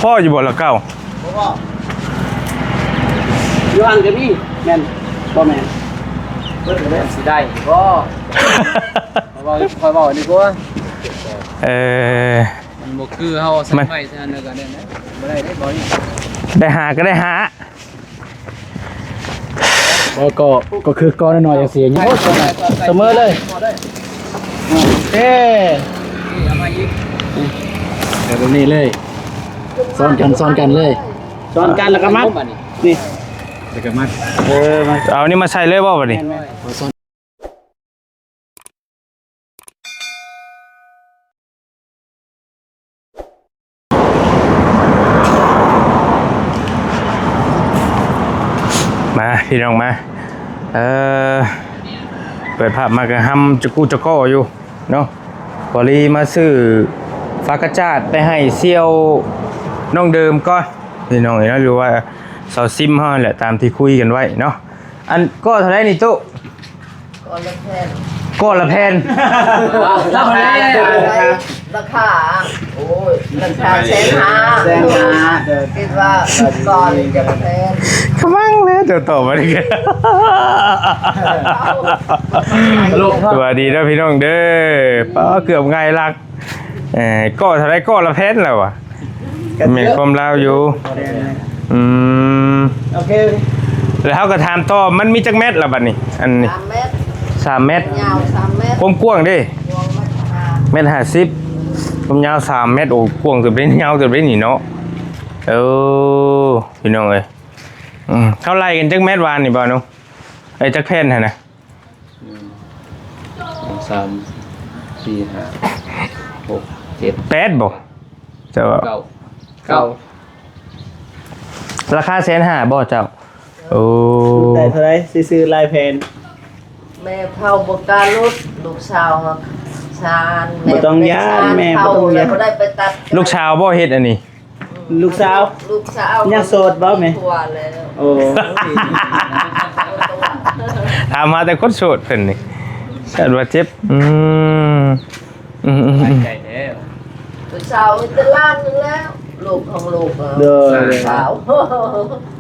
ພໍຢູ່ບໍ່ລະເກົ້າ? ບໍ່ພໍ. ຢູ່ຫັ້ນກໍມີ. ແມ່ນ. ບໍ່ແມ່ນ. ເບິດແລ້ວ. ຊິໄດ້ບໍ່? ຂ້ອຍເວົ້າ ຂ້ອຍເວົ້າດີກວ່າ. ເອີ ມັນບໍ່ຄືເຮົາໃສ່ໄມ້ໃສ່ອັນນັ້ນກໍໄດ້ນະ. ບໍ່ໄດ້ເດ້ ບໍ່ໄດ້. ໄດ້ຫ້າກໍໄດ້ຫ້າ. ບໍ່ກໍ ກໍຄືກໍນ້ອຍໆ ຈັ່ງຊີ້. ໂອ້ ສະເໝີເລີຍ. ເອີ ເອົາມາອີກ. ເອົາແບບນີ້ເລີຍ. ຊ້ອນກັນ ຊ້ອນກັນເລີຍ. ຊ້ອນກັນແລ້ວກໍມັດ. ນີ້ ແລ້ວກໍມັດ. ເອີ ເອົານີ້ມາໃສ່ເລີຍບໍ່ບັດນີ້? ແມ່ນໆ. ມາພີ່ນ້ອງມາ ເອີ ເປີດພາບມາກໍຮຳຈະກຸຈະກໍຢູ່ເນາະ. ພໍດີມາຊື້ຜັກກະຈາດໄປໃຫ້ສ່ຽວນ້ອງເດີມກ່ອນ ພີ່ນ້ອງເອີຍເນາະ ຫຼືວ່າສາວຊິມເຮົາແຫຼະ ຕາມທີ່ຄຸຍກັນໄວ້ເນາະ. ອັນກໍເທົ່າໃດນີ້ຕຸ? ກໍລະແຜ່ນ ກໍລະແຜ່ນ. ລາຄາ ລາຄາ ໂອ້ຍ ລາຄາແສນຫ້າ ແສນຫ້າ. ຄິດວ່າກ່ອນຈະແພງ ຂະມັງແລ້ວ ເຈົ້າຕອບມານີ້ ສະບາຍດີເດີພີ່ນ້ອງເດີ. ປ້າ ເກືອບຫງາຍຫຼັງ. ເອີ ກໍເທົ່າໃດ? ກໍລະແຜ່ນແລ້ວວະ. ແມ່ນຄວາມລາວຢູ່. ອືມ ໂອເຄ. ແລ້ວເຮົາກໍຖາມຕໍ່ ມັນມີຈັກແມັດລະບັດນີ້? ອັນນີ້ ສາມແມັດ ສາມແມັດ. ຍາວສາມແມັດ. ຄວາມກວ້າງເດ້? ກວ້າງແມັດຫ້າສິບ ຄວາມຍາວສາມແມັດ. ໂອ້ ກວ້າງເຕີບເດ້ ຍາວເຕີບເດ້ນີ້ເນາະ. ເອີ ພີ່ນ້ອງເອີຍ ອືມ ເຮົາໄລ່ກັນຈັກແມັດວານນີ້ບໍ່ເນາະ? ເອີ ຈັກແຜ່ນຫັ້ນນະ? ໜຶ່ງ ສອງ ສາມ ສີ່ ຫ້າ ຫົກ ເຈັດ ແປດບໍ່? ເຈົ້າວ່າ ເກົ້າ ເກົ້າ. ລາຄາແສນຫ້າບໍ່ເຈົ້າ? ໂອ້ ໄດ້ເທົ່າໃດ? ຊິຊື້ຫຼາຍແຜ່ນ. ແມ່ເຖົ້າບໍ່ກ້າຫຼຸດ ລູກສາວຊານ. ບໍ່ຕ້ອງຢ້ານແມ່ ບໍ່ຕ້ອງຢ້ານ. ລູກສາວບໍ່ເຮັດອັນນີ້? ລູກສາວ ລູກສາວຍັງໂສດບໍ່ແມ່? ຜົວແລ້ວ. ໂອ້ ຖາມຫາແຕ່ຄົນໂສດເພິ່ນນີ້ ແຕ່ວ່າເຈັບ. ອືມ ອືມໆໆ ໃຈແທ້. ຜູ້ສາວມີແຕ່ຫຼານນັ້ນແຫຼະ ລູກຂອງລູກ. ໂດຍ ສາວ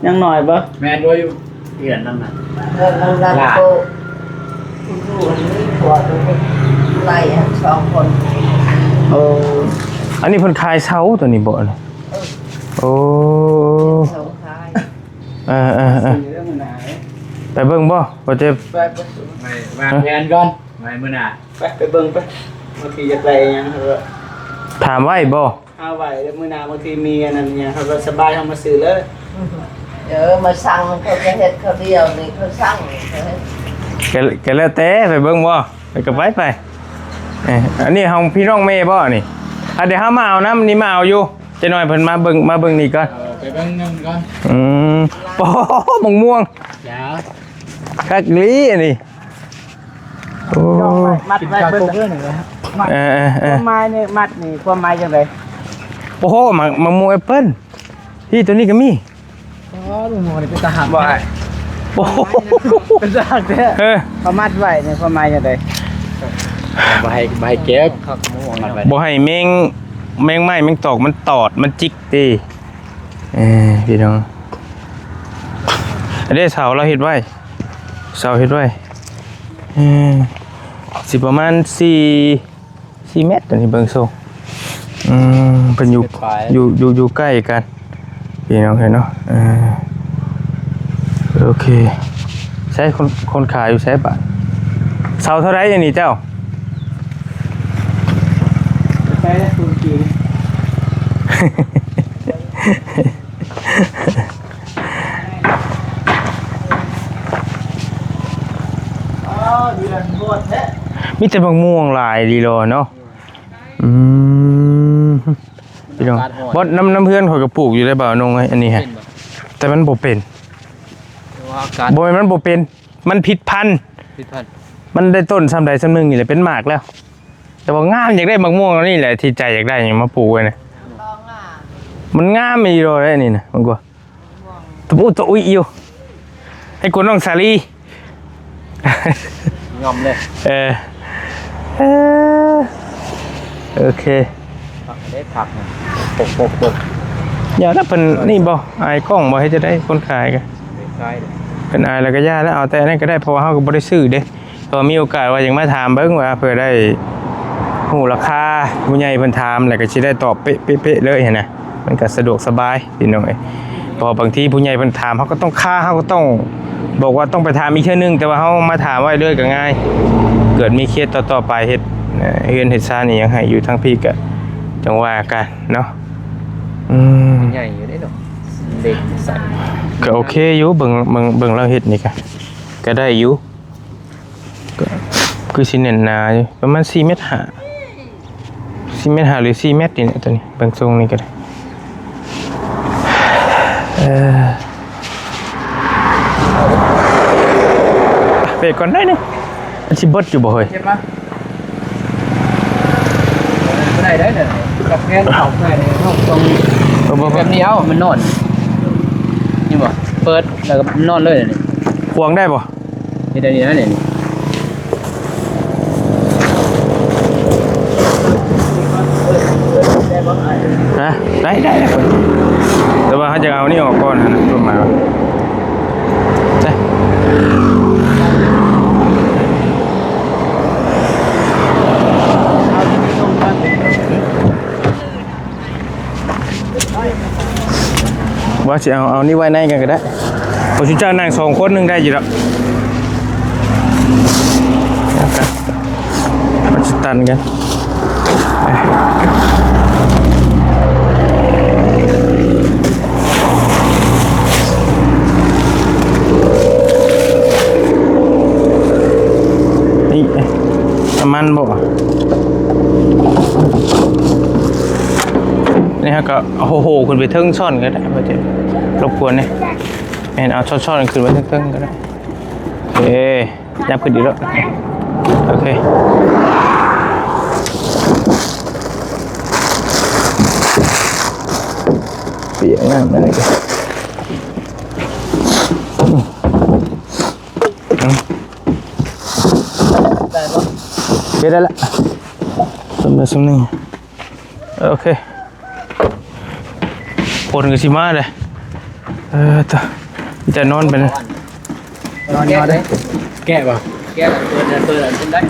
ຍັງນ້ອຍບໍ່? ແມ່ນບໍ່? ຢູ່ເຮືອນນຳນັ້ນ ເຮືອນນຳນັ້ນ. ໂຕ ຜູ້ຜູ້ອັນນີ້ຜົວໂຕໄລ່ອັນສອງຄົນ. ໂອ້ ອັນນີ້ເພິ່ນຂາຍເສົາໂຕນີ້ບໍ່? ເອີ ໂອ້ ເສົາຂາຍ. ເອີໆໆ ໄປເບິ່ງບໍ່? ບໍ່ເຈັບ ໄປ ໄປ ວາງແຜນກ່ອນ ໄວ້ມື້ໜ້າ. ໄປ ໄປເບິ່ງໄປ ບາງທີຢາກໄດ້ຫຍັງ ຖາມໄວ້ບໍ່? ຫາໄວ້ ແລ້ວມື້ໜ້າບາງທີມີອັນນັ້ນຫຍັງ ເຮົາກໍສະບາຍ ເຮົາມາຊື້ເລີຍ. ເອີ ມາສັ່ງ ເຂົາຈະເຮັດ ເຂົາດຽວນີ້ ເຂົາສັ່ງ ກໍ ກໍແລ້ວແຕ່ ໄປເບິ່ງບໍ່? ໄປກໍໄປ ໄປ. ເອີ ອັນນີ້ຂອງພີ່ນ້ອງແມ່ບໍ່ນີ້? ອ່ະ ດຽວເຮົາມາເອົານຳ ນີ້ມາເອົາຢູ່ ຈັກໜ້ອຍເພິ່ນມາເບິ່ງ ມາເບິ່ງນີ້ກ່ອນ. ເອີ ໄປເບິ່ງນຳກ່ອນ. ອືມ ໂອ້ ບັກມ່ວງ ຄັກອີ່ຫຼີອັນນີ້. ໂອ້ ມັດໄວ້ເບິດ. ເອີໆໆ ຄວາມໝາຍນີ້ ມັດນີ້ ຄວາມໝາຍຈັ່ງໃດ? ໂອ້ໂຫ ໝາກ ໝາກມ່ວງແອັບເປິ້ນ ພີ່ ໂຕນີ້ກໍມີ. ອໍ ໝາກມ່ວງນີ້ເປັນຕາຮັກ. ບໍ່ ໂອ້ໂຫ ເປັນຕາຮັກແທ້. ເອີ ເຂົາມັດໄວ້ນີ້ ຄວາມໝາຍຈັ່ງໃດ? ບໍ່ໃຫ້ ບໍ່ໃຫ້ເກັບ ມັດໄວ້ ບໍ່ໃຫ້ແມງ ແມງໄມ້ແມງຕອກມັນຕອດ ມັນຈິກຕິ. ເອີ ພີ່ນ້ອງ ອັນນີ້ເສົາລາວເຮັດໄວ້ ເສົາເຮັດໄວ້. ເອີ ຊິປະມານສີ່ ສີ່ແມັດ ອັນນີ້ເບິ່ງໂຊ. ອືມ ເພິ່ນຢູ່ ຢູ່ ຢູ່ ຢູ່ໃກ້ກັນ ພີ່ນ້ອງເອີຍເນາະ. ເອີ ໂອເຄ ໃຊ້ຄົນ ຄົນຂາຍຢູ່ໃສບາດ? ເສົາເທົ່າໃດອັນນີ້ເຈົ້າ? ໃຊ້ຄົນຈີນ. ມີແຕ່ໝາກມ່ວງຫຼາຍດີຫຼໍເນາະ. ອືມ ພີ່ນ້ອງ ບໍ່ ນຳ ນຳເຮືອນຂ້ອຍກໍປູກຢູ່ໄດ໋ ບ່າວນົງເອີຍ ອັນນີ້ຮະ. ແຕ່ມັນບໍ່ເປັນ ບໍ່ແມ່ນມັນບໍ່ເປັນ ມັນຜິດພັນ ຜິດພັນ. ມັນໄດ້ຕົ້ນສ່ຳໃດສ່ຳໜຶ່ງນີ້ແຫຼະ ເປັນໝາກແລ້ວ. ແຕ່ວ່າງາມ ຢາກໄດ້ໝາກມ່ວງອັນນີ້ແຫຼະ ທີ່ໃຈຢາກໄດ້ຫຍັງມາປູກໄວ້ນະ. ມັນງາມອີ່ຫຼີເດ້ນີ້ນະ ມັນກວ່າ ຕະປຸຕະອຸຍຢູ່ ໃຫ້ກົວນ້ອງສາລີ ຍອມເລີຍ. ເອີ ເອີ ໂອເຄ ຜັກເດ້ ຜັກ ປົກ ປົກ ປົກ. ຢ່າລະ ເພິ່ນນີ້ບໍ່ ອາຍກ້ອງບໍ່ ເຮັດຈັ່ງໃດ ຄົນຂາຍກະ ເພິ່ນອາຍແລ້ວກະຢ່າລະ ເອົາແຕ່ອັນນັ້ນກະໄດ້ ເພາະວ່າເຮົາກະບໍ່ໄດ້ຊື້ເດ້. ກໍມີໂອກາດວ່າຢາກມາຖາມເບິ່ງວ່າເພື່ອໄດ້ຮູ້ລາຄາ ຜູ້ໃຫຍ່ເພິ່ນຖາມ ແລ້ວກໍຊິໄດ້ຕອບເປະໆເລີຍຫັ້ນນະ ມັນກໍສະດວກສະບາຍພີ່ນ້ອງເອີຍ. ເພາະບາງທີຜູ້ໃຫຍ່ເພິ່ນຖາມ ເຮົາກໍຕ້ອງຄາ ເຮົາກໍຕ້ອງບອກວ່າຕ້ອງໄປຖາມອີກເທື່ອໜຶ່ງ ແຕ່ວ່າເຮົາມາຖາມໄວ້ເລີຍກໍງ່າຍ. ເກີດມີເຄສຕໍ່ໆໄປ ເຮັດເຮືອນເຮັດຊານອີ່ຫຍັງໃຫ້ຢູ່ທາງພີ້ກໍຈັ່ງວ່າກັນເນາະ. ອືມ ໃຫຍ່ຢູ່ເດ້ເນາະ ເຫຼັກໃສ່ ກໍໂອເຄຢູ່ ເບິ່ງ ເບິ່ງ ເບິ່ງລາວເຮັດນີ້ກໍ ກໍໄດ້ຢູ່. ກໍຄືຊິແໜ້ນໜາຢູ່ ປະມານສີ່ແມັດຫ້າ ສີ່ແມັດຫ້າ ຫຼື ສີ່ແມັດນີ້ແຫຼະ ໂຕນີ້ ເບິ່ງຊົງນີ້ກໍໄດ້. ເອີ ເບຣກກ່ອນໜ້ອຍໜຶ່ງ ມັນຊິເບິດຢູ່ບໍ່ເຮີ້ຍ? ເກັບມາ ບໍ່ໄດ້ໄດ໋ເດີ ກັບແພນເຂົາແພນເຮົາຕ້ອງ ເອີ ບໍ່ ແບບນີ້ ເອົ້າ ມັນນອນ ນີ້ບໍ່ ເປີດ ແລ້ວກໍນອນເລີຍນີ້ ຂວາງໄດ້ບໍ່? ເຮັດອັນນີ້ນະນີ້ ຮະ ໄດ້ ໄດ້ ໄດ້ ແຕ່ວ່າເຮົາຈະເອົານີ້ອອກກ່ອນຫັ້ນນະ ລົງມາ ໄດ້ ວ່າຊິເອົາ ເອົານີ້ໄວ້ໃນກັນກໍໄດ້ ເພາະຊຸມເຈົ້ານັ່ງສອງຄົນໜຶ່ງໄດ້ຢູ່ດອກ ມັນຊິຕັນກັນ ນີ້ ນ້ຳມັນບໍ່? ນີ້ເຮົາກໍໂຫ ໂຫຂຶ້ນໄປເທິງຊ້ອນກໍໄດ້ ບໍ່ເຈັບ ລົບກວນເດ້. ແມ່ນ ເອົາຊ້ອນໆຂຶ້ນໄປເທິງໆກໍໄດ້. ເອີ ຍັບຂຶ້ນອີກແລ້ວ. ໂອເຄ ປຽກນ້ຳແລ້ວນີ້. ໄດ້ບໍ່? ເຮັດໄດ້ລະ ສົມໄດ້ສົມນີ້. ໂອເຄ ຝົນກໍຊິມາເດ້. ເອີ ຕາ ມີແຕ່ນອນໄປນະ ນອນ ນອນເດ້. ແກະບໍ່? ແກະ ເປີດ ເປີດ ເປີດໄດ້.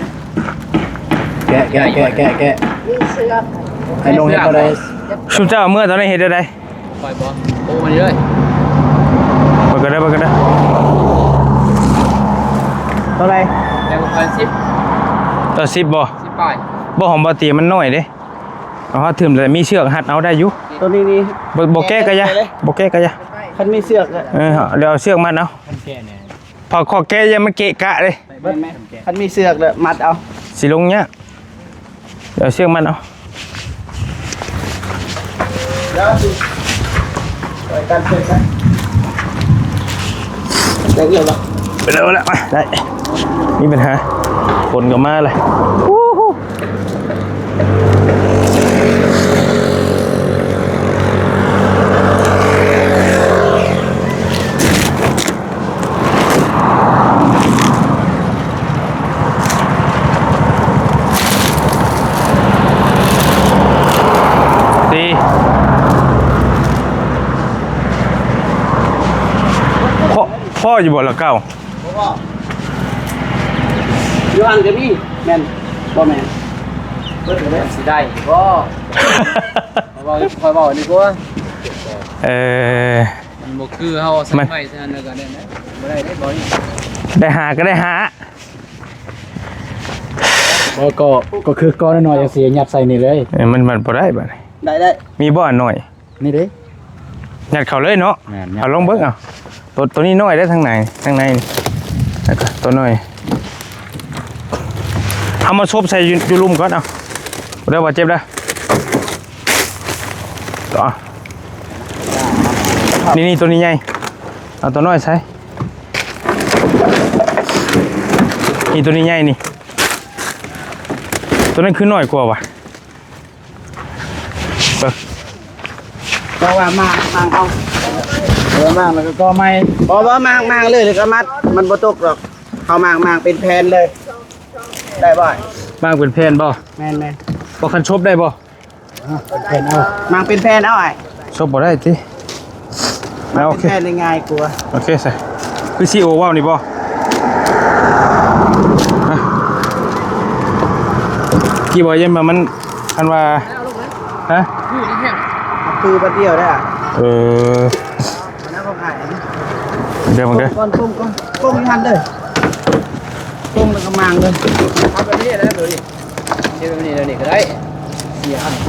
ແກະ ແກະ ແກະ ແກະ ມີເຊືອກ ໃຫ້ລົງເຮັດບໍ່ໄດ້. ຊຸມເຈົ້າເອົາເມືອຕອນນີ້ເຮັດແນວໃດ? ຂ້ອຍບໍ່ ໂອ້ ມານີ້ເລີຍ. ເບິ່ງກັນເດີ ເບິ່ງກັນເດີ. ເທົ່າໃດ? ແຕ່ບໍ່ເກີນສິບ. ເອີ ສິບບໍ່? ສິບປາຍ. ບໍ່ ຂອງບໍ່ຕີມັນນ້ອຍເດ້. ເອົາ ເຮົາຖືມແຕ່ມີເຊືອກຮັດເອົາໄດ້ຢູ່. ໂຕນີ້ນີ້ ບໍ່ ບໍ່ແກະກໍຢ່າ ບໍ່ແກະກໍຢ່າ. ຄັນມີເຊືອກ ເອີ ດຽວເອົາເຊືອກມັດເອົາ. ຄັນແກະນີ້ ພໍຂໍແກະຢ່າມັນເກະກະເດ້. ແມ່ນໆ ຄັນມີເຊືອກແລ້ວມັດເອົາ ຊິລົງຍາກ. ເອົາເຊືອກມັດເອົາ. ໄດ້ແລ້ວ ໄດ້ແລ້ວ ໄດ້. ມີບັນຫາ ຝົນກໍມາເລີຍ. ດີ ພໍ ພໍຢູ່ບໍ່ລະເກົ້າ? ບໍ່ພໍ ຢູ່ຫັ້ນກໍມີ. ແມ່ນ ບໍ່ແມ່ນ ເບິດແລ້ວ ຊິໄດ້ບໍ່? ຂ້ອຍເວົ້າ ຂ້ອຍເວົ້າດີກວ່າ. ເອີ ມັນບໍ່ຄືເຮົາໃສ່ໄມ້ໃສ່ຫັ້ນແລ້ວກໍໄດ້ນະ ບໍ່ໄດ້ເດ້ ບໍ່ນີ້ ໄດ້ຫາກໍໄດ້ຫາ. ບໍ່ ກໍ ກໍຄືກ້ອນນ້ອຍໆຈັ່ງຊີ້ ຍັດໃສ່ນີ້ເລີຍ. ເອີ ມັນ ມັນບໍ່ໄດ້ບາດນີ້. ໄດ້ ໄດ້ ມີບໍ່ອັນນ້ອຍ? ນີ້ເດ້ ຍັດເຂົ້າເລີຍເນາະ. ແມ່ນ ເອົາລອງເບິ່ງເອົາ. ໂຕ ໂຕນີ້ນ້ອຍເດ້ ທາງໃນ ທາງໃນນີ້ ແລ້ວກໍໂຕນ້ອຍ ເອົາມາສົບໃສ່ຢູ່ ຢູ່ລຸ່ມກ່ອນ. ເອົາ ບໍ່ໄດ້ວ່າເຈັບເດີ. ນີ້ ນີ້ ໂຕນີ້ໃຫຍ່ ເອົາໂຕນ້ອຍໃສ່. ນີ້ ໂຕນີ້ໃຫຍ່ນີ້ ໂຕນັ້ນຄືນ້ອຍກວ່າຫວາ? ເບິ່ງ ເຈົ້າວ່າມາງ ມາງເອົາ ເອີ ມາງແລ້ວກໍກໍ່ໃໝ່. ບໍ່ ບໍ່ ມາງ ມາງເລີຍ ແລ້ວກໍມັດ ມັນບໍ່ຕົກດອກ. ເຮົາມາງ ມາງເປັນແຜ່ນເລີຍ ໄດ້ບໍ່? ມາງເປັນແຜ່ນບໍ່? ແມ່ນໆ. ບໍ່ ຄັນສົບໄດ້ບໍ່? ເປັນແຜ່ນເອົາ ມາງເປັນແຜ່ນເອົາອ້າຍ. ໂຊ ຕົບບໍ່ໄດ້ຕິ? ເອົາ ໂອເຄ ແປໄດ້ງ່າຍກວ່າ. ໂອເຄຊະ. ຄືຊີໂອເວົ້ານີ້ບໍ່? ຮະ? ກີ້ບໍ່ ຢ້ານວ່າມັນ ຄັນວ່າ ຮະ? ຄືບັດດຽວໄດ້ອະ. ເອີ ເດີ ເບິ່ງເດີ ກົງກ່ອນ ກົງກ່ອນ ກົງຢູ່ຫັ້ນເດີ ກົງແລ້ວກໍມ້າງເລີຍ. ເອົາແບບນີ້ແຫຼະ ເດີນີ້ ເຮັດແບບນີ້ ແນວນີ້ກໍໄດ້.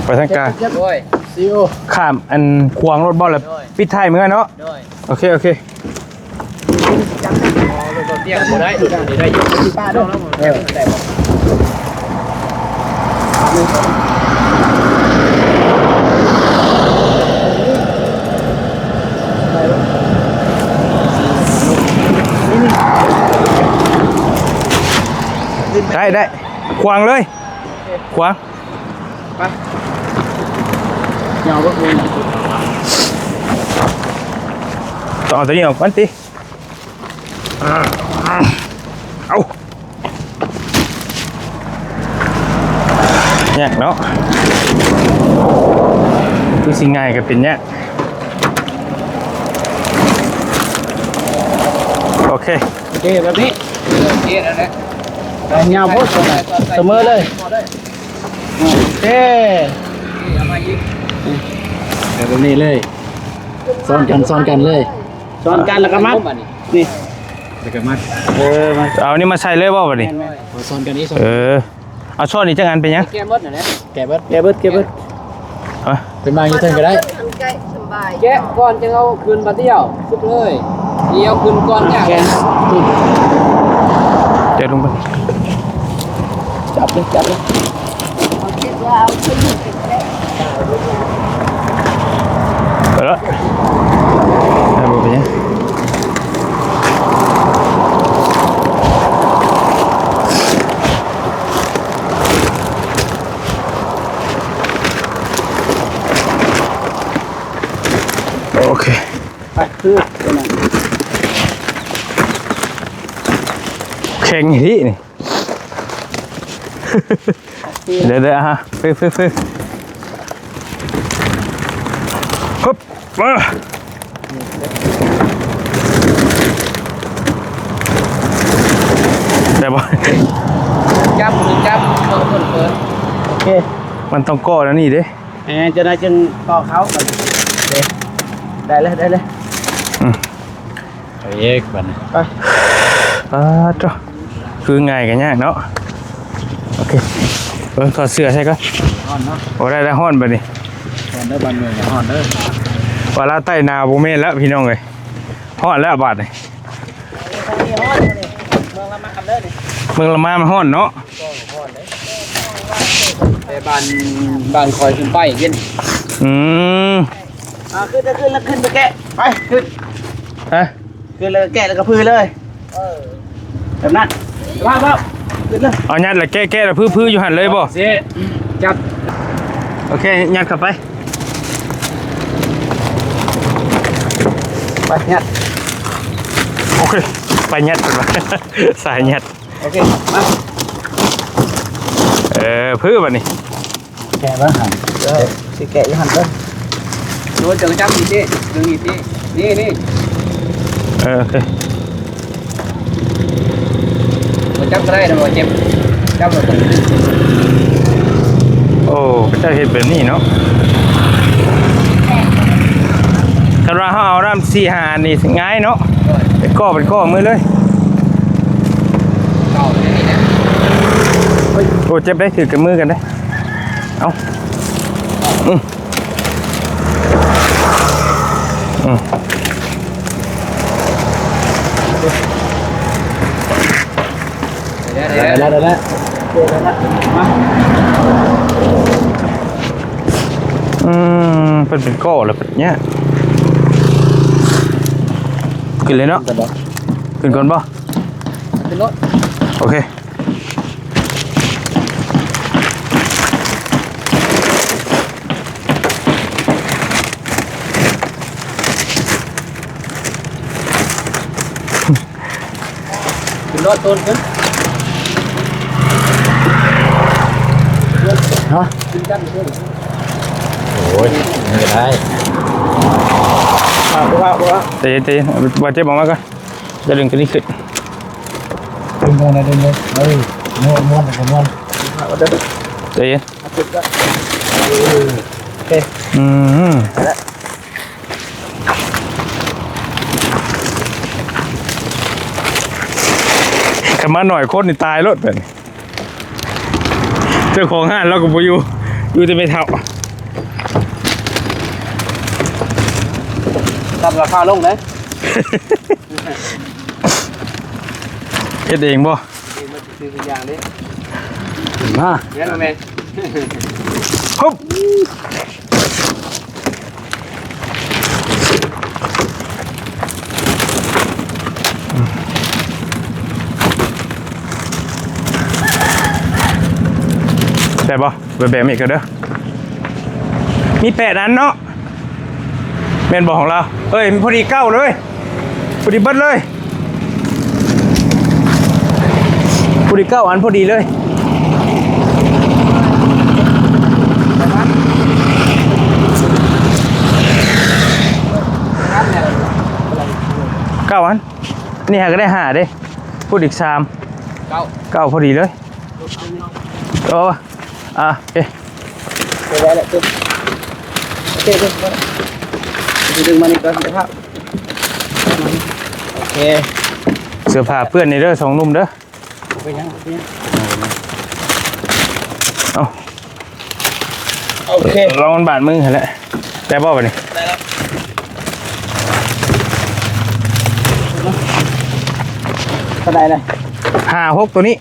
ໄປທາງກາງ ໂອ້ຍ ຊີໂອ ຂ້າມອັນຂວາງລົດບໍ່ ແລ້ວ ໂດຍ ປິດທ້າຍເມືອເນາະ. ໂດຍ ໂອເຄ ໂອເຄ. ຕຽງບໍ່ໄດ້ ໂດດນີ້ໄດ້ຢູ່ ເອີ ໄດ້ບໍ່? ໄດ້ ໄດ້ ຂວາງເລີຍ ຂວາງ. ໄປ ຍາວເບິ່ງ ຕ້ອງເອົາຕົວນີ້ອອກກ່ອນຕິ. ເອົາ ຍາກເນາະ ຄືຊິງ່າຍກໍເປັນຍາກ. ໂອເຄ ໂອເຄ ແບບນີ້ ໂອເຄ ນັ້ນແຫຼະ ຍາວໂພດ ສະເໝີເລີຍ. ເອີ ເອົາມາອີກ ເອົາແບບນີ້ເລີຍ ຊ້ອນກັນ ຊ້ອນກັນເລີຍ ຊ້ອນກັນ ແລ້ວກໍມັດ ນີ້ ແລ້ວກໍມັດ ເອີ ມັດ ເອົານີ້ມາໃສ່ເລີຍບໍ່ບັດນີ້? ແມ່ນໆ ຊ້ອນກັນນີ້ ຊ້ອນ ເອີ ເອົາຊ້ອນນີ້ຈັກອັນເປັນຫຍັງ? ແກະໝົດຫັ້ນແຫຼະ ແກະເບິດ ແກະເບິດ ແກະເບິດ. ຮະ? ໄປມາຢູ່ເທິງກໍໄດ້ ແກະກ່ອນຈຶ່ງເອົາຂຶ້ນບາດດຽວ ສຸດເລີຍ ດຽວຂຶ້ນກ່ອນ ແກະ ດຽວລົງໄປ ຈັບເລີຍ ຈັບເລີຍ. ໄປແລ້ວ ໄດ້ບໍ່ເປັນຫຍັງ. ໂອເຄ ໄປ ຄືຕົວນັ້ນ ແຂງອີ່ຫຼີນີ້. ໂອເຄ ເດີໆ ອ່າ ຟຶບໆ ຮຶບ ມາ ໄດ້ບໍ່? ຈັບ ຈັບ ເປີດ ເປີດ ເປີດ ໂອເຄ ມັນຕ້ອງກໍແນວນີ້ເດ້. ເອີ ຈັ່ງໃດຈຶ່ງຕໍ່ເຂົ້າ ໄດ້ເລີຍ ໄດ້ເລີຍ ອືມ ໄປອີກບັດນີ້ ໄປ ປາດໂທ້ ຄືງ່າຍກໍຍາກເນາະ. ໂອເຄ ເບິ່ງ ຖອດເສື້ອໃສ່ກ່ອນ ຮ້ອນເນາະ ໂອ້ ໄດ້ ໄດ້ ຮ້ອນບັດນີ້ ຮ້ອນເດີ ບ້ານເມືອງກໍຮ້ອນເດີ ວ່າລາວໃຕ້ໜາວບໍ່ແມ່ນແລ້ວພີ່ນ້ອງເອີຍ ຮ້ອນແລ້ວບາດນີ້ ເມືອງລະມານເດີນີ້ ເມືອງລະມານມັນຮ້ອນເນາະ. ແຕ່ບ້ານ ບ້ານຂ້ອຍຂຶ້ນໄປເຢັນ ອືມ ອ່າ ຂຶ້ນ ຂຶ້ນ ຂຶ້ນໄປແກະ ໄປ ຂຶ້ນ ຮະ ຂຶ້ນແລ້ວແກະແລ້ວກໍຜື່ເລີຍ ເອີ ແບບນັ້ນ ພາບ ພາບ ຂຶ້ນເລີຍ ເອົາຍັດແລ້ວແກະ ແກະແລ້ວຜື ຜືຢູ່ຫັ້ນເລີຍບໍ່? ຊິຈັບ ໂອເຄ ຍັດເຂົ້າໄປ ໄປ ຍັດ ໂອເຄ ໄປ ຍັດ ສາຍຍັດ. ໂອເຄ ມາ ເອີ ຜືບັດນີ້ ແກະເບິ່ງຫັ້ນ ເອີ ຊິແກະຢູ່ຫັ້ນເດີ ໂດຍ ເຈົ້າກໍຈັບນີ້ຕິ ເບິ່ງນີ້ຕິ ນີ້ ນີ້ ເອີ ໂອເຄ ບໍ່ຈັບກໍໄດ້ນະ ບໍ່ເຈັບ ຈັບໂລດ ໂອ້ ເຂົາເຈົ້າເຮັດແບບນີ້ເນາະ ຄັນວ່າເຮົາເອົານຳສີ່ຫ້າອັນນີ້ງ່າຍເນາະ ໂດຍ ເປັນກໍ ເປັນກໍມືເລີຍ. ເອົາແນວນີ້ນະ ໂອ້ ເຈັບໄດ໋ ຖືກກັບມືກັນໄດ໋ ເອົາ ອືມ ອືມ ໄດ້ແລ້ວ ໄດ້ແລ້ວ ໄດ້ແລ້ວ ມາ ອືມ ເພິ່ນເປັນກໍແລ້ວບັດເນີ້ຍ ຂຶ້ນເລີຍເນາະ ຂຶ້ນບໍ່? ຂຶ້ນກ່ອນບໍ່? ຂຶ້ນລົດ ໂອເຄ ຂຶ້ນລົດ ໂຕນຂຶ້ນ ຮະ ຂຶ້ນກັນ ໂອ້ຍ ມັນກໍໄດ້ ອ່າ ບໍ່ວ່າ ບໍ່ວ່າ ໃຈເຢັນ ໃຈເຢັນ ບາດເຈັບອອກມາກ່ອນ ຈະດຶງຕົວນີ້ຂຶ້ນ ດຶງຕົວນັ້ນ ດຶງເລີຍ ເອີ ມ້ວນ ມ້ວນ ມ້ວນ ໃຈເຢັນ ເອີ ໂອເຄ ອືມ ໄດ້ລະ ຄັນມາໜ້ອຍຄົນນີ້ຕາຍໂລດ ເຈົ້າຂອງຮ້ານລາວກໍບໍ່ຢູ່ ຢູ່ແຕ່ແມ່ເຖົ້າ ປັບລາຄາລົງເດ້ ເຮັດເອງບໍ່? ເອງມັນຊິຊື້ທຸກຢ່າງເດ້ ມາ ແມ່ນບໍ່ແມ່ນ? ຮຶບ ໄດ້ບໍ່? ໄປແບກອີກກໍເດີ ມີແປດອັນເນາະ ແມ່ນບໍ່ຂອງລາວ? ເອີຍ ພໍດີເກົ້າເລີຍ ພໍດີເບິດເລີຍ ພໍດີເກົ້າອັນ ພໍດີເລີຍ ເກົ້າອັນ ນີ້ຫາກໍໄດ້ຫ້າເດ້ ພຸດອີກສາມ ເກົ້າ ເກົ້າພໍດີເລີຍ ໂອ້ ອ່າ ໂອເຄ ໄດ້ແລ້ວ ໂອເຄ ດຶງມານີ້ກ່ອນ ເສື້ອຜ້າ ໂອເຄ ເສື້ອຜ້າເປື້ອນນີ້ເດີ ສອງໜຸ່ມເດີ ເປັນຫຍັງ ເປັນຫຍັງ ເອົາ ໂອເຄ ລອງມັນບາດມືຫັ້ນແຫຼະ ໄດ້ບໍ່ບາດນີ້? ໄດ້ແລ້ວ ເທົ່າໃດລະ? ຫ້າ ຫົກ ໂຕນີ້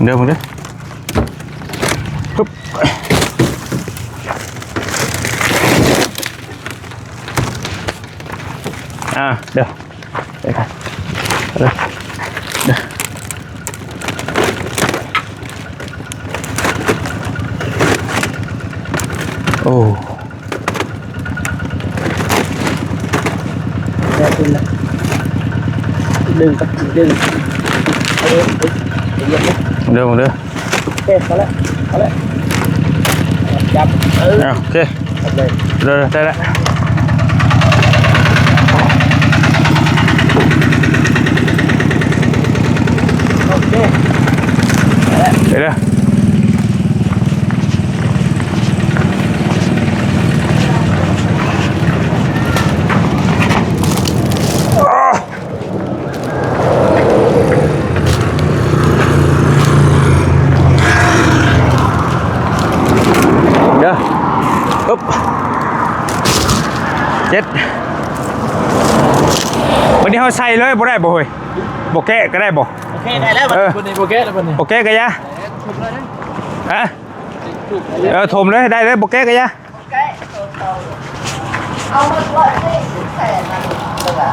ເດີ ເບິ່ງເດີ ຮຶບ ອ່າ ເດີ ໄປກັນ ເດີ ເດີ ໂອ້ ແລ້ວຂຶ້ນລະ ດຶງກັບ ດຶງ ເອົາເດີ ເດີ ເດີ ເດີ ເດີ ໂອເຄ ພໍແລ້ວ ພໍແລ້ວ ຈັບ ເອີ ອ່າ ໂອເຄ ຈັບເລີຍ ເດີ ໄດ້ລະ ໂອເຄ ໄດ້ລະ ໄປເດີ ເດີ ອຶບ ເຈັດ ບາດນີ້ເຮົາໃສ່ເລີຍບໍ່ໄດ້ບໍ່ເຮີ້ຍ? ບໍ່ແກະກໍໄດ້ບໍ່? ໂອເຄ ໄດ້ແລ້ວ ເອີ ບາດນີ້ບໍ່ແກະແລ້ວ ບາດນີ້ບໍ່ແກະກໍຢ່າ ເອີ ຖົມເລີຍນະ ຮະ? ຖົມເລີຍ ເອີ ຖົມເລີຍ ໄດ້ເລີຍ ບໍ່ແກະກໍຢ່າ ເອົາມາຮ້ອຍສີ່ສິບແຜ່ນນະ ເອີ ເອົາມາ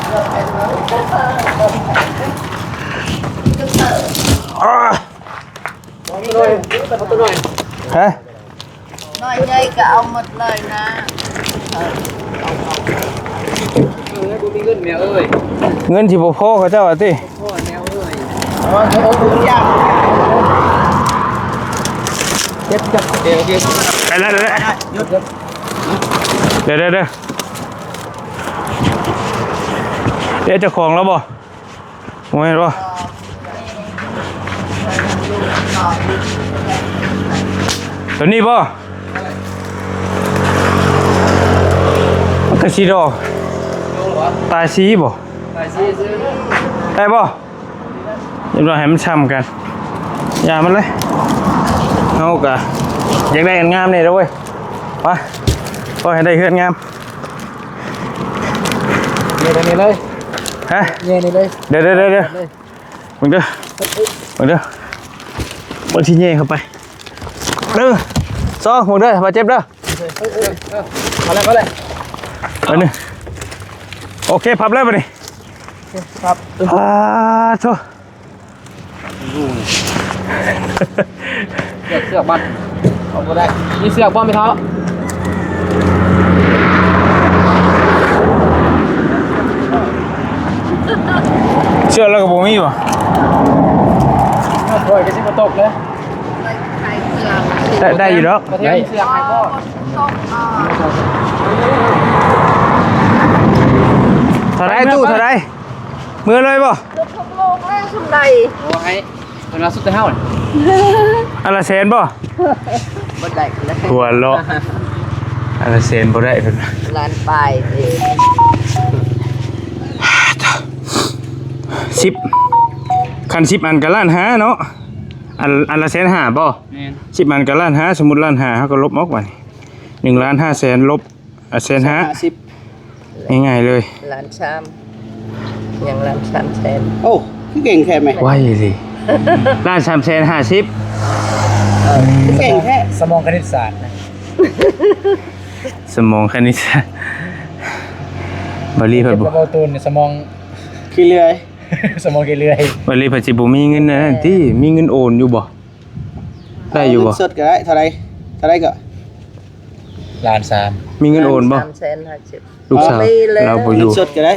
ຮ້ອຍສີ່ສິບແຜ່ນນະ ເອີ ເອົາໂຕນ້ອຍ ເອົາໂຕນ້ອຍ ຮະ? ນ້ອຍໃຫຍ່ກໍເອົາໝົດເລີຍນະ ເອີ ບໍ່ມີເງິນແມ່ເອີຍ ເງິນຊິບໍ່ພໍເຂົາເຈົ້າວ່າຕິ ພໍແມ່ເອີຍ ເອົາເອົາທຸກຢ່າງ ເຈັບຈັບ ໂອເຄ ໂອເຄ ໄປແລ້ວ ໄປແລ້ວ ຢຸດ ຢຸດ ເດີ ເດີ ເດີ ເອີ ເຈົ້າຂອງລາວບໍ່? ໂອ້ຍ ບໍ່ ຕົວນີ້ບໍ່? ມັນກະຊິດອກ ຕາຍສີ່ບໍ່? ຕາຍສີ່ ໄດ້ບໍ່? ຮຽບຮ້ອຍ ໃຫ້ມັນຊ່ຳກັນ ຢ່າມັນເລີຍ ເຮົາກະຢາກໄດ້ອັນງາມແດ່ເດ້ເວີຍ ໄປ ຂໍໃຫ້ໄດ້ເຮືອນງາມ ເຍນີ້ເລີຍ ຮະ? ເຍນີ້ເລີຍ ເດີ ເດີ ເດີ ເດີ ເບິ່ງເດີ ເບິ່ງເດີ ເບິ່ງທີ່ເຍເຂົ້າໄປ ເດີ ຊອ ເບິ່ງເດີ ບາດເຈັບເດີ ເອີ ເອີ ເອີ ເອົາແລ້ວ ເອົາແລ້ວ ອັນນີ້ ໂອເຄ ພັບເລີຍບາດນີ້ ພັບ ອ່າ ໂທ້ ເຊືອກ ເຊືອກມັນ ເອົາບໍ່ໄດ້ ມີເຊືອກບໍ່ແມ່ເຖົ້າ? ເຊືອກລາວກໍບໍ່ມີບໍ່? ຂ້ອຍກໍຊິບໍ່ຕົກເລີຍ ໄດ້ ໄດ້ຢູ່ດອກ ໄດ້ ເທົ່າໃດຕູ້ ເທົ່າໃດ? ເມືອເລີຍບໍ່? ລົດຂອງໂລກແລ້ວສ່ຳໃດ? ໂອ້ ໃຫ້ເພິ່ນວ່າສຸດແຕ່ເຮົາ ອັນລະແສນບໍ່? ບໍ່ໄດ້ແລ້ວ ຫົວເລາະ ອັນລະແສນບໍ່ໄດ້ເພິ່ນວ່າ ລ້ານປາຍເດ້ ສິບ ຄັນສິບອັນກໍລ້ານຫ້າເນາະ ອັນ ອັນລະແສນຫ້າບໍ່? ແມ່ນ ສິບອັນກໍລ້ານຫ້າ ສົມມຸດລ້ານຫ້າ ເຮົາກໍລົບອອກບາດນີ້ ໜຶ່ງລ້ານຫ້າແສນ ລົບ ອ່ະ ແສນຫ້າ ຫ້າສິບ ງ່າຍໆເລີຍ ລ້ານສາມ ຍັງລ້ານສາມແສນ ໂອ້ ຄືເກັ່ງແທ້ແມ່ ໄວອີ່ຫຼີ ລ້ານສາມແສນຫ້າສິບ ເອີ ຄືເກັ່ງແທ້ ສະໝອງຄະນິດສາດນະ ສະໝອງຄະນິດສາດ ບາລີເພິ່ນບໍ່ ເຮັດກັບເບົາຕູນ ສະໝອງຂີ້ເລື່ອຍ ສະໝອງຂີ້ເລື່ອຍ ບາລີເພິ່ນຊິບໍ່ມີເງິນອັນນັ້ນຕິ ມີເງິນໂອນຢູ່ບໍ່? ໄດ້ຢູ່ບໍ່? ເອົາເງິນສົດກໍໄດ້ ເທົ່າໃດ ເທົ່າໃດກໍ? ລ້ານສາມ ມີເງິນໂອນບໍ່? ສາມແສນຫ້າສິບ ລູກສາວ ບໍ່ມີແລ້ວ ລາວບໍ່ຢູ່ ເງິນສົດກໍໄດ້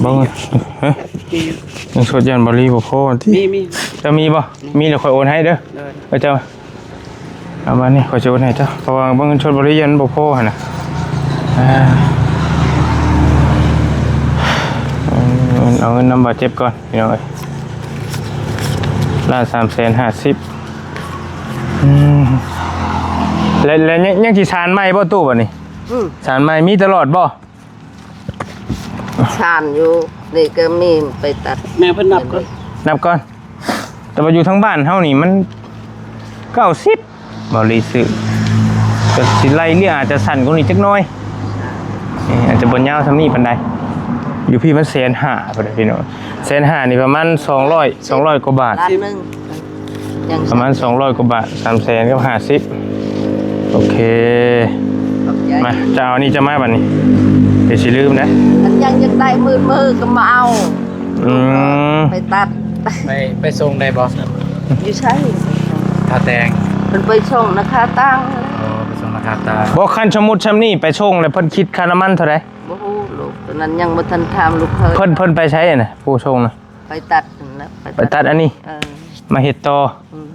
ບໍ່ ຮະ ເງິນສົດຢ້ານບໍ່ລີບໍ່ພໍຕິ ມີ ມີ ເຈົ້າມີບໍ່? ມີແລ້ວຂ້ອຍໂອນໃຫ້ເດີ ເອີ ເຈົ້າ ເອົາມານີ້ ຂ້ອຍຊິໂອນໃຫ້ເຈົ້າ ເພາະວ່າເງິນສົດບໍ່ໄດ້ ມັນບໍ່ພໍຫັ້ນນະ ອ່າ ເອົາເງິນນຳບາດເຈັບກ່ອນ ພີ່ນ້ອງເອີຍ ລ້ານສາມແສນຫ້າສິບ ອືມ ແລະ ແລະ ຍັງ ຍັງຊິສານໃໝ່ບໍ່ຕູ້ບາດນີ້? ອືມ ສານໃໝ່ມີຕະຫຼອດບໍ່? ສານຢູ່ ນີ້ກໍມີໄປຕັດ ແມ່ເພິ່ນນັບກ່ອນ ນັບກ່ອນ ແຕ່ວ່າຢູ່ທາງບ້ານເຮົານີ້ມັນເກົ້າສິບ ບໍ່ລີຊື້ ກໍຊິໄລ່ເລ່ຍ ອາດຈະສັ້ນກວ່ານີ້ຈັກໜ້ອຍ ເອີ ອາດຈະບໍ່ຍາວສ່ຳນີ້ປານໃດ ຢູ່ພີ້ມັນແສນຫ້າພຸ້ນນະ ພີ່ນ້ອງ ແສນຫ້ານີ້ປະມານສອງຮ້ອຍ ສອງຮ້ອຍກວ່າບາດ ລ້ານໜຶ່ງ ປະມານສອງຮ້ອຍກວ່າບາດ ສາມແສນກັບຫ້າສິບ ໂອເຄ ຂອບໃຈ ມາ ຈະເອົາອັນນີ້ຈະມາບັດນີ້ ດຽວຊິລືມເດ້ ຄັນຍັງຢາກໄດ້ໝື່ນມືກໍມາເອົາ ອືມ ໄປຕັດ ໄປ ໄປສົ່ງໄດ້ບໍ່? ຢູ່ໃສ? ທ່າແຕງ ເພິ່ນໄປສົ່ງນະຄາຕັ້ງ ອໍ ໄປສົ່ງນະຄາຕັ້ງ ບໍ່ ຄັນສົມມຸດຊ່ຳນີ້ໄປສົ່ງແລ້ວເພິ່ນຄິດຄ່ານ້ຳມັນເທົ່າໃດ? ບໍ່ຮູ້ລູກ ຕອນນັ້ນຍັງບໍ່ທັນຖາມລູກເຂີຍ ເພິ່ນ ເພິ່ນໄປໃສນະ ຜູ້ສົ່ງນະ? ໄປຕັດຫັ້ນແຫຼະ ໄປຕັດ ໄປຕັດອັນນີ້ ເອີ ມາເຮັດຕໍ່ ອືມ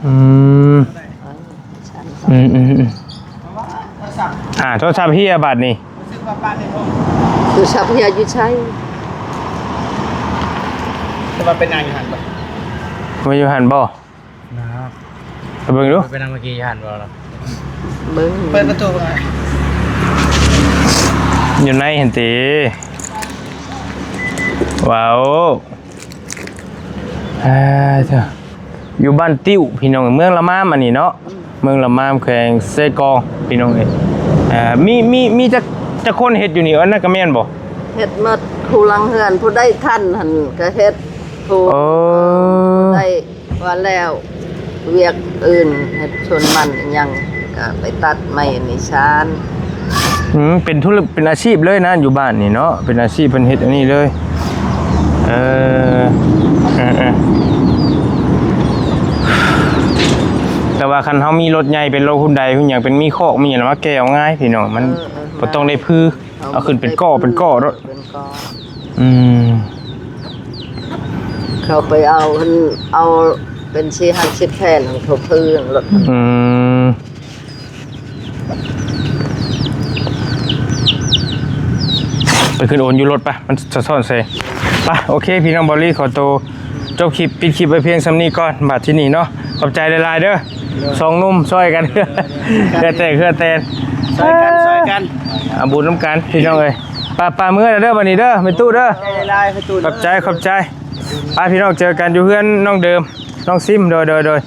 ອືມ ເອີ ອືມ ອືມ ອືມ ອ່າ ໂທລະສັບເຮຍບາດນີ້ ໂທລະສັບເຮຍຢູ່ໃສ? ຈະມາໄປນັ່ງຢູ່ຫັ້ນບໍ່? ມາຢູ່ຫັ້ນບໍ່? ນະ ໄປເບິ່ງດູ ໄປນັ່ງເມື່ອກີ້ຢູ່ຫັ້ນບໍ່ລະ? ເບິ່ງ ເປີດປະຕູເບິ່ງ ຢູ່ໃນຫັ້ນຕິ ວ້າວ ອ່າ ເຈົ້າ ຢູ່ບ້ານຕິ້ວ ພີ່ນ້ອງ ເມືອງລະມາມ ອັນນີ້ເນາະ ອືມ ເມືອງລະມາມ ແຂວງເຊກອງ ພີ່ນ້ອງເອີຍ ອ່າ ມີ ມີ ມີຈັກ ຈັກຄົນເຮັດຢູ່ນີ້? ອັນນັ້ນກໍແມ່ນບໍ່? ເຮັດໝົດ ຜູ້ຫຼັງເຮືອນ ຜູ້ໃດທັນຫັ້ນກໍເຮັດ ຜູ້ ເອີ ຜູ້ໃດ ວ່າແລ້ວວຽກອື່ນເຮັດສວນມັນຫຍັງ ກະໄປຕັດໄມ້ອັນນີ້ສານ ອືມ ເປັນທຸລະ ເປັນອາຊີບເລີຍນະ ຢູ່ບ້ານນີ້ເນາະ ເປັນອາຊີບ ເພິ່ນເຮັດອັນນີ້ເລີຍ ເອີ ເອີ ເອີ ແຕ່ວ່າຄັນເຮົາມີລົດໃຫຍ່ ເປັນລົດຮຸນໄດຮຸນຫຍັງ ເປັນມີຄອກມີຫຍັງ ມາແກ່ເອົາງ່າຍ ພີ່ນ້ອງ ມັນ ເອີ ເອີ ບໍ່ຕ້ອງໄດ້ຜື ເອົາຂຶ້ນເປັນກໍເປັນກໍໂລດ ເປັນກໍ ອືມ ເຂົາໄປເອົາ ເພິ່ນເອົາເປັນສີ່ຫ້າສິບແຜ່ນ ເຂົາຜືລົດ ອືມ ໄປຂຶ້ນໂອນຢູ່ລົດປະ ມັນສະທ້ອນແສງ ປະ ໂອເຄ ພີ່ນ້ອງ ເບົາລີ ຂໍໂຕ ຈົບຄລິບ ປິດຄລິບໄວ້ພຽງສ່ຳນີ້ກ່ອນ ບາດທີນີ້ເນາະ ຂອບໃຈຫຼາຍໆເດີ ສອງໜຸ່ມຊ່ອຍກັນ ເຮືອແຕກເຮືອແຕນ ຊ່ອຍກັນ ຊ່ອຍກັນ ເອົາບຸນນຳກັນ ພີ່ນ້ອງເອີຍ ປະ ປະ ເມືອແລ້ວເດີ ບາດນີ້ເດີ ແມ່ຕູ້ເດີ ຂອບໃຈຫຼາຍໆ ແມ່ຕູ້ເດີ ຂອບໃຈ ຂອບໃຈ ໄປ ພີ່ນ້ອງ ເຈີກັນຢູ່ເຮືອນນ້ອງເດີມ ນ້ອງຊິມ ໂດຍ ໂດຍ ໂດຍ